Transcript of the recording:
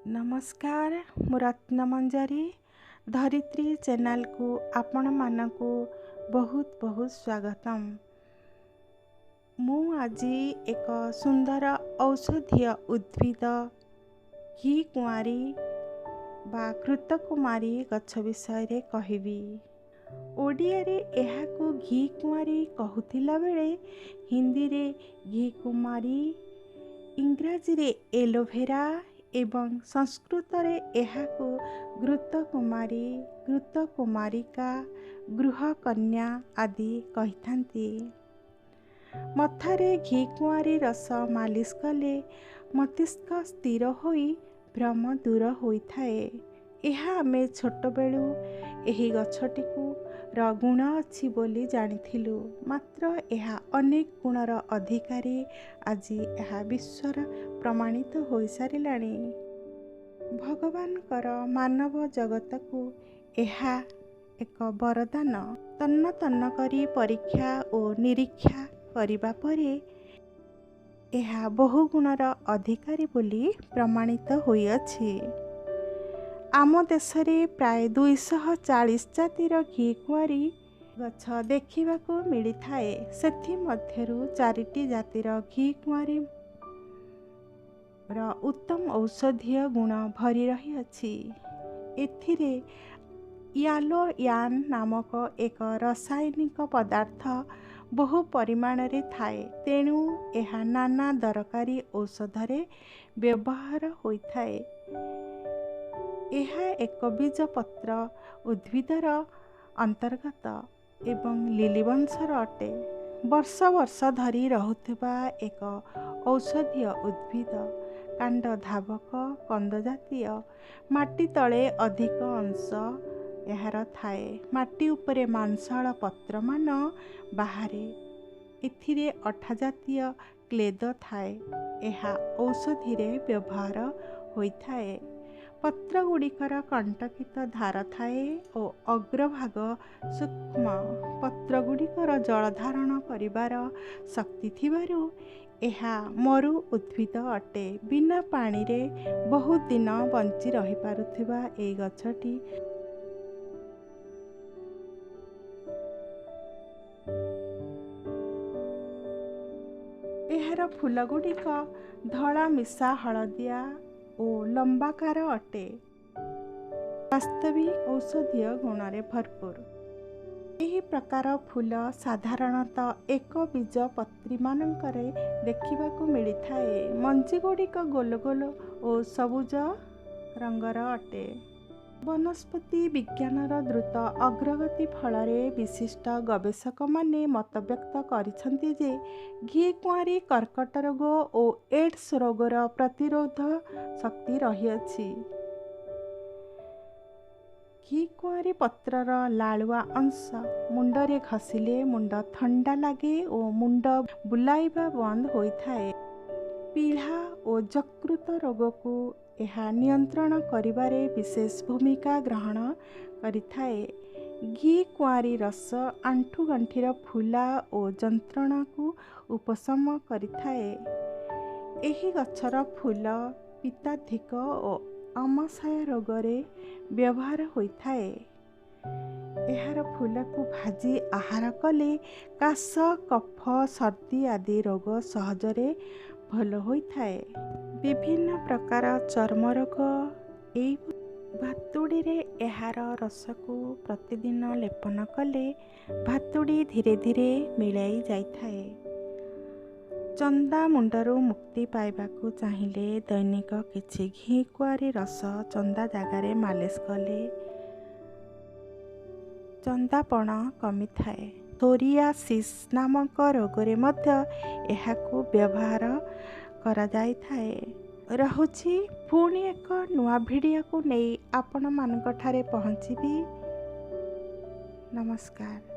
ନମସ୍କାର, ମୁଁ ରତ୍ନମଞ୍ଜରୀ। ଧରିତ୍ରୀ ଚ୍ୟାନେଲକୁ ଆପଣମାନଙ୍କୁ ବହୁତ ବହୁତ ସ୍ୱାଗତମ। ମୁଁ ଆଜି ଏକ ସୁନ୍ଦର ଔଷଧୀୟ ଉଦ୍ଭିଦ ଘି କୁଆଁରୀ ବା ଘୃତକୁମାରୀ ଗଛ ବିଷୟରେ କହିବି। ଓଡ଼ିଆରେ ଏହାକୁ ଘି କୁଆଁରୀ କହୁଥିଲା ବେଳେ ହିନ୍ଦୀରେ ଘି କୁମାରୀ, ଇଂରାଜୀରେ ଏଲୋଭେରା ଏବଂ ସଂସ୍କୃତରେ ଏହାକୁ ଘୃତକୁମାରୀ, ଘୃତକୁମାରିକା, ଗୃହକନ୍ୟା ଆଦି କହିଥାନ୍ତି। ମଥାରେ ଘି କୁଆଁରୀ ରସ ମାଲିସ କଲେ ମସ୍ତିଷ୍କ ସ୍ଥିର ହୋଇ ଭ୍ରମ ଦୂର ହୋଇଥାଏ। ଏହା ଆମେ ଛୋଟବେଳୁ ଏହି ଗଛଟିକୁ ର ଗୁଣ ଅଛି ବୋଲି ଜାଣିଥିଲୁ, ମାତ୍ର ଏହା ଅନେକ ଗୁଣର ଅଧିକାରୀ ଆଜି ଏହା ବିଶ୍ୱର ପ୍ରମାଣିତ ହୋଇସାରିଲାଣି। ଭଗବାନଙ୍କର ମାନବ ଜଗତକୁ ଏହା ଏକ ବରଦାନ। ତନ୍ନ ତନ୍ନ କରି ପରୀକ୍ଷା ଓ ନିରୀକ୍ଷା କରିବା ପରେ ଏହା ବହୁ ଗୁଣର ଅଧିକାରୀ ବୋଲି ପ୍ରମାଣିତ ହୋଇଅଛି। ଆମ ଦେଶରେ ପ୍ରାୟ 240 ଜାତିର ଘି କୁଆଁରୀ ଗଛ ଦେଖିବାକୁ ମିଳିଥାଏ। ସେଥିମଧ୍ୟରୁ 4ଟି ଜାତିର ଘି କୁଆଁରୀର ଉତ୍ତମ ଔଷଧୀୟ ଗୁଣ ଭରି ରହିଅଛି। ଏଥିରେ ୟାଲୋୟାନ୍ ନାମକ ଏକ ରାସାୟନିକ ପଦାର୍ଥ ବହୁ ପରିମାଣରେ ଥାଏ, ତେଣୁ ଏହା ନାନା ଦରକାରୀ ଔଷଧରେ ବ୍ୟବହାର ହୋଇଥାଏ। ଏହା ଏକ ବୀଜପତ୍ର ଉଦ୍ଭିଦର ଅନ୍ତର୍ଗତ ଏବଂ ଲିଲି ବଂଶର ଅଟେ। ବର୍ଷ ବର୍ଷ ଧରି ରହୁଥିବା ଏକ ଔଷଧୀୟ ଉଦ୍ଭିଦ। କାଣ୍ଡ ଧାବକ କନ୍ଦ ଜାତୀୟ। ମାଟି ତଳେ ଅଧିକ ଅଂଶ ଏହାର ଥାଏ। ମାଟି ଉପରେ ମାଂସଳ ପତ୍ରମାନ ବାହାରେ। ଏଥିରେ ଅଠା ଜାତୀୟ କ୍ଲେଦ ଥାଏ। ଏହା ଔଷଧିରେ ବ୍ୟବହାର ହୋଇଥାଏ। ପତ୍ରଗୁଡ଼ିକର କଣ୍ଟକିତ ଧାର ଥାଏ ଓ ଅଗ୍ରଭାଗ ସୂକ୍ଷ୍ମ। ପତ୍ରଗୁଡ଼ିକର ଜଳଧାରଣ କରିବାର ଶକ୍ତି ଥିବାରୁ ଏହା ମରୁ ଉଦ୍ଭିଦ ଅଟେ। ବିନା ପାଣିରେ ବହୁତ ଦିନ ବଞ୍ଚି ରହିପାରୁଥିବା ଏହି ଗଛଟି ଏହାର ଫୁଲଗୁଡ଼ିକ ଧଳା ମିଶା ହଳଦିଆ ଓ ଲମ୍ବାକାର ଅଟେ। ବାସ୍ତବିକ ଔଷଧୀୟ ଗୁଣରେ ଭରପୁର। ଏହି ପ୍ରକାର ଫୁଲ ସାଧାରଣତଃ ଏକ ବୀଜପତ୍ରୀମାନଙ୍କରେ ଦେଖିବାକୁ ମିଳିଥାଏ। ମଞ୍ଜିଗୁଡ଼ିକ ଗୋଲ ଗୋଲ ଓ ସବୁଜ ରଙ୍ଗର ଅଟେ। ବନସ୍ପତି ବିଜ୍ଞାନର ଦ୍ରୁତ ଅଗ୍ରଗତି ଫଳରେ ବିଶିଷ୍ଟ ଗବେଷକମାନେ ମତବ୍ୟକ୍ତ କରିଛନ୍ତି ଯେ ଘି କୁଆଁରୀ କର୍କଟ ରୋଗ ଓ ଏଡ୍ସ ରୋଗର ପ୍ରତିରୋଧ ଶକ୍ତି ରହିଅଛି। ଘି କୁଆଁରୀ ପତ୍ରର ଲାଳୁଆ ଅଂଶ ମୁଣ୍ଡରେ ଘଷିଲେ ମୁଣ୍ଡ ଥଣ୍ଡା ଲାଗେ ଓ ମୁଣ୍ଡ ବୁଲାଇବା ବନ୍ଦ ହୋଇଥାଏ। ପିଳା ଓ ଯକୃତ ରୋଗକୁ ଏହା ନିୟନ୍ତ୍ରଣ କରିବାରେ ବିଶେଷ ଭୂମିକା ଗ୍ରହଣ କରିଥାଏ। ଘି କୁଆଁରୀ ରସ ଆଣ୍ଠୁଗଣ୍ଠିର ଫୁଲା ଓ ଯନ୍ତ୍ରଣାକୁ ଉପଶମ କରିଥାଏ। ଏହି ଗଛର ଫୁଲ ପିତ୍ତାଧିକ ଓ ଆମାଶୟ ରୋଗରେ ବ୍ୟବହାର ହୋଇଥାଏ। ଏହାର ଫୁଲକୁ ଭାଜି ଆହାର କଲେ କାଶ, କଫ, ସର୍ଦ୍ଦି ଆଦି ରୋଗ ସହଜରେ ଭଲ ହୋଇଥାଏ। ବିଭିନ୍ନ ପ୍ରକାର ଚର୍ମ ରୋଗ, ଏଇ ଭାତୁଡ଼ିରେ ଏହାର ରସକୁ ପ୍ରତିଦିନ ଲେପନ କଲେ ଭାତୁଡ଼ି ଧୀରେ ଧୀରେ ମିଳାଇ ଯାଇଥାଏ। ଚନ୍ଦା ମୁଣ୍ଡରୁ ମୁକ୍ତି ପାଇବାକୁ ଚାହିଁଲେ ଦୈନିକ କିଛି ଘି କୁଆଁରୀ ରସ ଚନ୍ଦା ଜାଗାରେ ମାଲିସ କଲେ ଚନ୍ଦାପଣ କମିଥାଏ। ସୋରିଆସିସ୍ ନାମକ ରୋଗରେ ମଧ୍ୟ ଏହାକୁ ବ୍ୟବହାର କରାଯାଇଥାଏ। ରହୁଛି, ପୁଣି ଏକ ନୂଆ ଭିଡ଼ିଓକୁ ନେଇ ଆପଣମାନଙ୍କ ଠାରେ ପହଞ୍ଚିବି। ନମସ୍କାର।